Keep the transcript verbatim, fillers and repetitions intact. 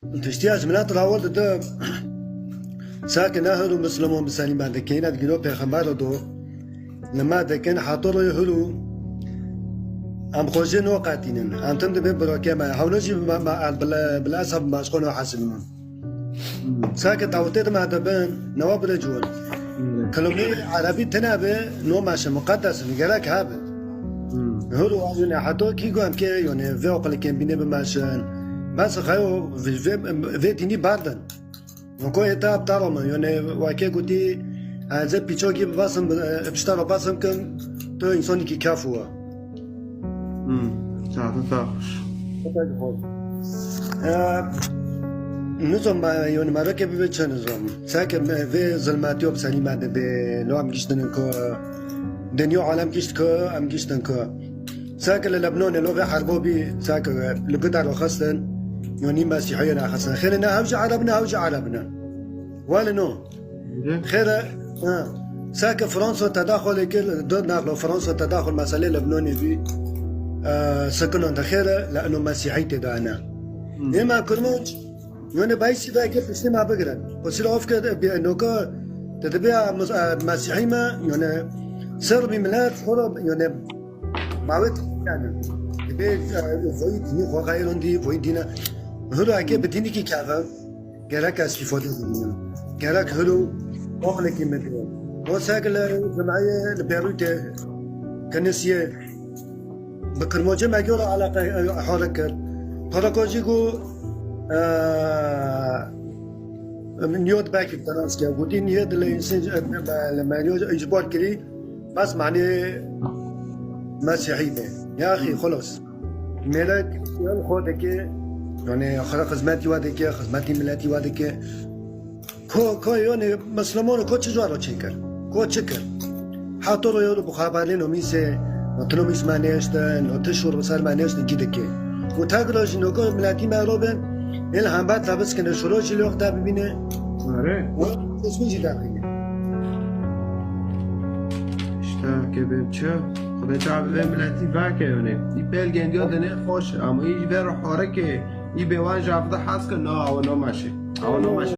Tiştiya ji milet rawil dide, sake ne hir û Misliman bi selî me dike, yine digiro pêxember do, li me dikin, heta royê hir û em xwe jê noqetînin. Em tim dibin birokê me. Hewlo jî bi me, me, bil, bil esab maşqo nohesibînin. Sake dawetê di me dibin, newa bire ciwan. Kilomê erebî tine be, no meşe muqeddes in, gerek hebe. Hûr û yone heta kî ku em kê, yone vê aqilekên bîne bimeşin. Bes xeyo vê, vê, vê dînî berdin. Noko heta bi tara min, yone weke gotî, ez ê pîçokî bibasim, e, pişta re basim kim, tu însanekî kef we. Hmm, saete te xweş. E, nizam, e, yone merokê bibe çi nizam. Seke me vê zilmetiyo bi serî me dibe, lo em giştinin ku, dinya alem gişt ku, em giştin ku. Sake li Lebnanê lo vê herbo bî, sake li ku derxistin, yanî mesîhiyê nexistin. Xêre ne hew jî ereb ne, hew jî ereb ne. Wele no. Xêre, ha. Sake Fransa tedaxulê kir, dot nexlo Fransa tedaxul meselê Lebnanê bî, e, sikinan de xêre, le ino mesîhî tê de ne. Ê me kurmanc, yone baysî veke piştê me bigirin. Qusîra ofke, noka, te dibe, e, mesîhî me, yone, ser bî milet, xora, yone, Mawê yani. Dibê, e, voyî dînî xwe xeyirandî, voyî dîne. Hûrake bi dînîkî keve, gerek ez îfade bibînim. Gerek hûr û aqlekî me dibe. O sek li cemeyê li Beyrûtê, kinisiyê, bi kirmacê me gora eleqe, e, hare kir. Parakojî got, e, niyot belkî teranskiya. Gotî niyet li însin, e, li me niyot îcbar kirî. Bes manê Mesîhî be. Ya axî, xelas. Mêrek yan xwe dike, yani xwe xizmetî we dike, xizmetî miletî we dike. Ko, ko, yani Misliman ko çi cwar çi kir? Ko çi kir? Heta ro yoro bi xeberlê nomîsê, no tu nomîs me nêştin, no tu şûr bi ser me nêştin, cî dike. Û tek roj jî no ko miletî me ro bin, ê li hember te biskine, şûro jî lê wexta bibîne. Are. Û resmî jî derxîne. İşte ke bê çi? Xwedê çav vê miletî veke yone. Î belgendiya dinê xweş, ama î ji vê re horeke, î bê wan ji avda hes ke, na, awa no meşe. Awa no meşe.